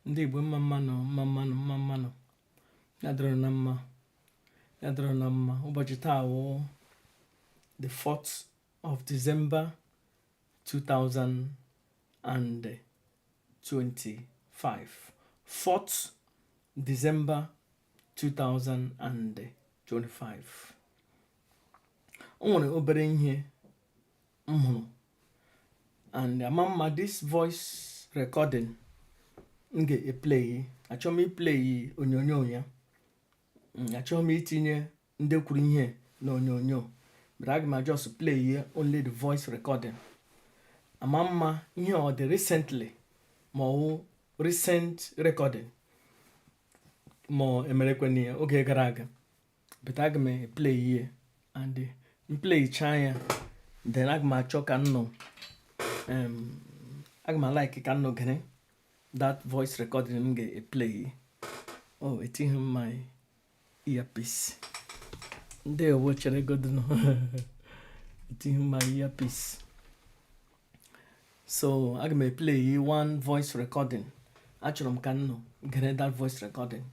Ndị Igbo, mma mma nụ, mma mma nụ, mma mma nụ. Ya dịrị na mma, ya dịrị na mma. Ụbọchị taa wụ the 4th of December 2025. 4th December 2025. O nwere obere ihe m hụrụ and ama m ma this voice recording m ga-eplay. Achọghị m iplay onyonyo ya, achọghị m itinye ndị kwuru ihe na onyonyo, but aga m just play only the voice recording. Ama m ma ihe ọ dị recently, ma ọ wụ recent recording, ma emerekwana ya oge gara aga, but aga m eplay ihe and m playchaa ya, then aga m achọ ka nnụ aga m like ka nnụ gere that voice recording m ga-eplay. Oh, etighi m my earpiece. Ndewo, chere godunu, etighi m my earpiece. So aga m eplay one voice recording. Achọrọ m ka nnụ gere that voice recording,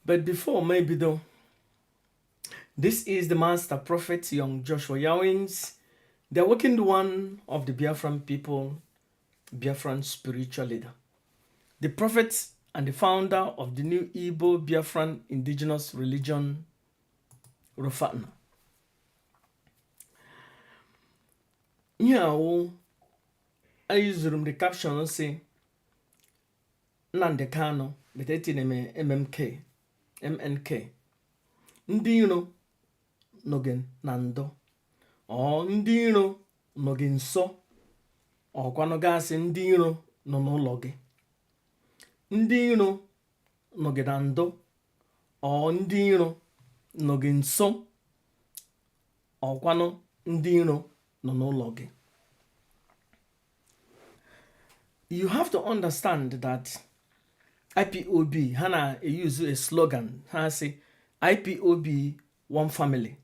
but before m ebido, this is the master prophet, Young Joshua Yawins, the awakened one of the Biafran people, Biafran spiritual leader, the prophet and the founder of the new Igbo Biafran indigenous religion, Rofana. Ihe a wụ eyuzuru m the caption si Nnamdi Kanu, but etinyere m MMK MNK. Ndị iro nọ gị na ndụ, ọ ndị iro nọ gị nso, ọkwanụ gasị ndị iro nọ n'ụlọ gị. Ndị iro nọ gị na ndụ, ọ ndị iro nọ gị nso, ọkwanụ ndị iro nọ n'ụlọ gị. You have to understand that IPOB, ha na-use a slogan. Ha sị IPOB one family,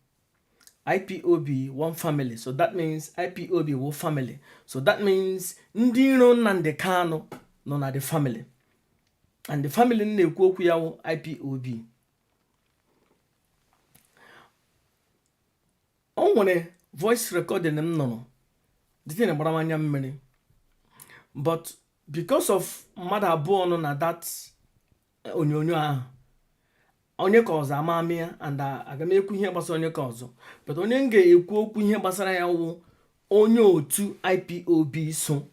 IPOB one family. So that means IPOB wụ family. So that means ndị iro Nnamdi Kanu nọ na the family, and the family m na-ekwu okwu ya wụ IPOB. O nwere voice recording m nụrụ, the thing gbara m anya mmiri, but because of mmadụ abụọ nọ na that onyonyo ahụ, onye ka ọzọ ama amị ya, and aga m ekwu ihe gbasara onye ka ọzọ, but onye m ga-ekwu okwu ihe gbasara ya wụ onye otu IPOB so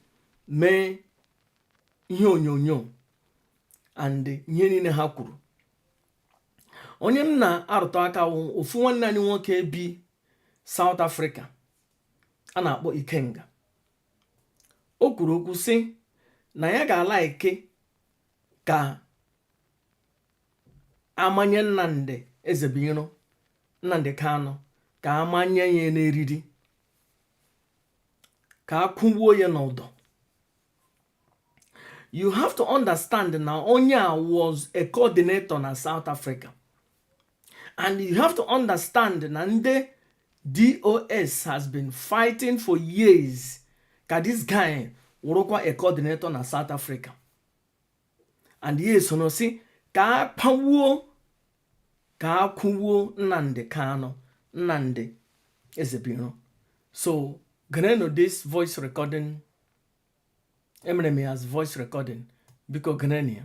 mee ihe onyonyo and ihe niile ha kwuru. Onye m na-arụtụ aka wụ ofu nwanne anyị nwoke bi South Africa a na-akpọ Ikenga. O kwuru okwu sị na ya ga-alike ka amanye Nnamdi Ezebiro, Nnamdi Kanu, ka amanye ya n'eriri, ka a kwụgbuo ya n'ụdọ. You have to understand na onye a was a coordinator na South Africa, and you have to understand na ndị DOS has been fighting for years ka this guy wụrụkwa a coordinator na South Africa, and ya esoro si ka a kwụgbuo, ka a kwụgbuo Nnamdi Kanu, Nnamdi Ezebiro. So gerenụ this voice recording. Emere m ya as voice recording. Biko gerenụ ya.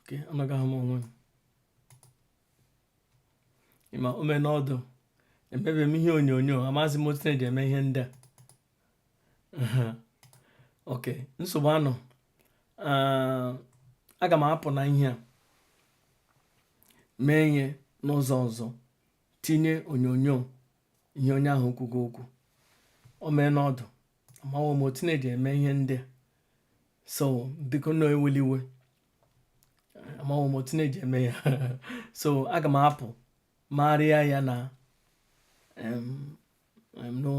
Okay, anagaghị m onwe m ịma ome n'ọdụ. Emebe m ihe onyonyo, amaghịzi m otu eji eme ihe ndị a. Ok, nsogbu anọ. Ah, aga m apụ na ihe a mee ihe n'ụzọ ọzọ, tinye onyonyo ihe onye ahụ kwugo okwu o mee n'ọdụ. Amawo m otu na-eji eme ihe ndị a, so biko nọ eweliwe. Amawo m otu na-eji eme ya, so aga m apụ marịa ya na no.